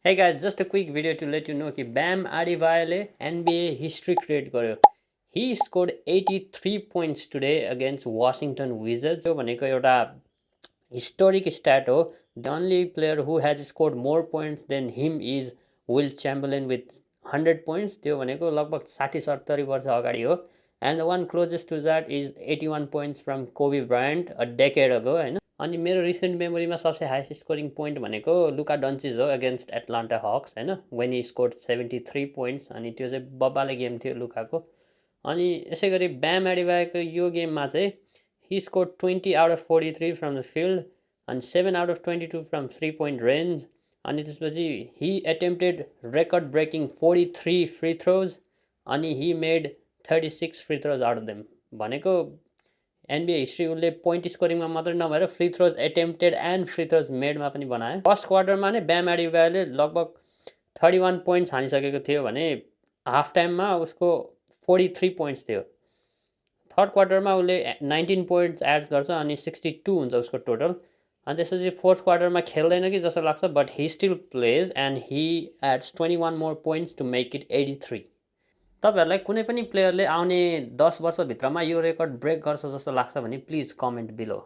Hey guys, just a quick video to let you know कि Bam Adebayoले NBA history create गर्यो. He scored 83 points today against Washington Wizards. यो भनेको एउटा historic stat हो. The only player who has scored more points than him is Will Chamberlain with 100 points. त्यो भनेको लगभग 60-70 वर्ष अगाडि हो. And the one closest to that is 81 points from Kobe Bryant a decade ago, हैन. अनि मेरो रिसेन्ट मेमोरीमा सबसे हाइस्ट स्कोरिङ पोइन्ट भनेको लुका डन्चिज हो अगेन्स्ट एटलान्टा हक्स हैन, वेन ही स्कोर्ड 73 पोइन्ट्स. अनि त्यो चाहिँ बब्बाले गेम थियो लुकाको. अनि यसै गरी ब्याम एडेबायोको यो गेममा चाहिँ he scored 20 out of 43 from the field अनि 7 out of 22 from 3 point range. अनि त्यसपछि he attempted record breaking 43 free throws अनि he made 36 free throws out of them. भनेको एनबिए हिस्ट्री उसले पोइन्ट स्कोरिङमा मात्रै नभएर free throws attempted and free throws मेडमा पनि बनायो. फर्स्ट क्वार्टरमा नै ब्याम एडेबायोले लगभग 31 पोइन्ट्स हानिसकेको थियो भने हाफ टाइममा उसको 43 पोइन्ट्स थियो. थर्ड क्वार्टरमा उसले 19 पोइन्ट्स एड गर्छ अनि 62 हुन्छ उसको टोटल. अनि त्यसपछि फोर्थ क्वार्टरमा खेल्दैन कि जस्तो लाग्छ, but he still plays and he adds 21 more points to make it 83. तपाईहरुलाई कुनै पनि प्लेयरले आउने 10 वर्षभित्रमा यो रेकर्ड ब्रेक गर्छ जस्तो लाग्छ भने प्लिज कमेन्ट बिलो.